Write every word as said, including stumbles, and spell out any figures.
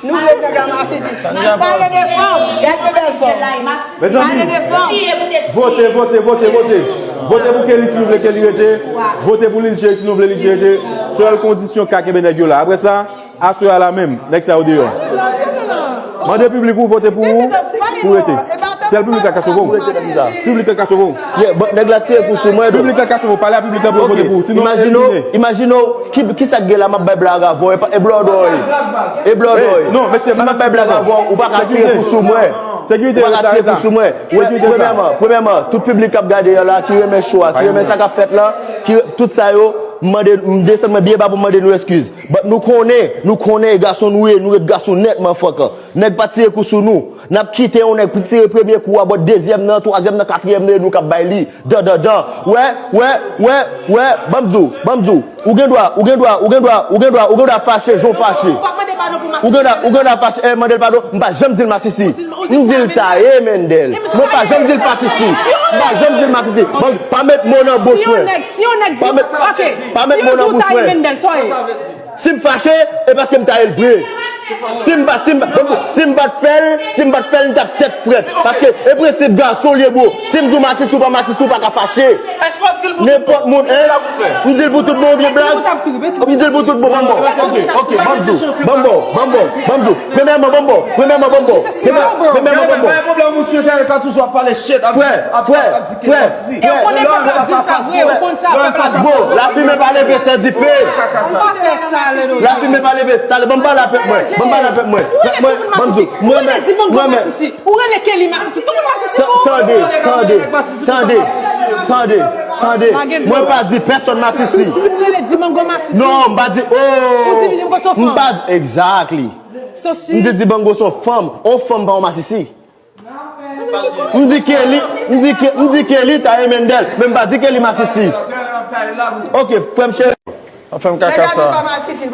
Nou vle nèg la masisi. Pale de fanm. Gad de bèl fanm. Pale de fanm. Vote, vote, vote, vote. Vote pou Kelly si nou vle Kelly rete. Vote pou Lil Jay si nou vle Lil Jay rete. Sèl kondisyon ka kenbe nèg yo la. Apre sa, aswè a la menm, nèg sa yo deyò. Mande piblik ou vote pou ou, pou rete. Sèl piblik la ka sove w. Piblik la ka sove w. Yeah, but nèg la tire kou sou mwen, though. Piblik la ka sove w. Pale a piblik la pou yo vote pou ou. Sinon, Imagine w, imagine w, ki, ki sa k gen la, m ap bay blag avè w, e pa, e blòdòy. E blòdòy. Non, mesye, si m ap bay blag avè w, ou pa ka tire kou sou mwen. Ou pa ka tire kou sou mwen. Premyèman, premyèman, tout piblik k ap gade a la, ki renmen show a, ki renmen sa k ap fèt la, ki, tout sa yo, m mande, m desann mwen byen ba pou m mande nou eskiz. But nou konnen, nou konnen e gason nou ye, nou ret gason nètman, fuck. Nèg pa tire kou sou nou. N ap kite yon nèg tire premye kou a, but dezyèm nan, twazyèm nan, katriyèm nan, e nou k ap bay li. Dan, dan, dan. Wè, wè, wè, wè, ban m di w, ban m di w. Ou gen dwa, ou gen dwa, ou gen dwa, ou gen dwa, ou gen dwa fache, jan w fache. Ou gen dwa, ou gen dwa fache, eh, mande l padon, m pa janm di l masisi. M di l taye Mendel. Mwen pa janm di l fasisi. M pa janm di l masisi. Ban m, pa met mo nan bouch mwen. Pa met, pa met mo nan bouch mwen. Si m fache, e paske m taye l vre. Si m pa, si m, si m pa t fè l, si m pa t fè l, m t ap tèt frèt. Paske e prensip gason l ye, bro. Si m di w masisi, ou pa masisi, ou pa ka fache. Nenpòt moun, hein? M di l pou tout bon oubyen blag? M di l pou tout bon, ban m ba w. Ok, ok, ban m di w, ban m ba w, ban m ba w, ban m di w. Premyèman, ban m ba w, premyèman, ban m ba w. Premyèman, ban m ba w. Gen pwoblèm moun sou entènèt la toujou ap pale shit, ap Frè, frè, frè, frè. Ou konn sa, pèp la di sa vre, ou konn sa, pèp la di sa. Bro, lafimen pa leve, sè dife. Ou pa fè sa, Lelo. Lafimen pa leve. Talè, ban m pale a pèp mwen. Ban m pale a pèp mwen. Pèp mwen, ban m di w. Mwen menm, mwen menm. Ou rele Dibango masisi. Ou rele Kelly masisi. Tout moun masisi, bro. Tande, tande, tande, tande, tande. Mwen pa di pèsonn masisi. Ou rele Dibango masisi. Non, m pa di, oh. Ou di Dibango se yon fanm. M pa di, exactly. So si. M di Dibango se yon fanm. Yon fanm pa yon masisi. M di Kelly, m di Ke, m di Kelly taye Mendel, men m pa di Kelly masisi. Ok, frè m cheri. An fè m kaka sa.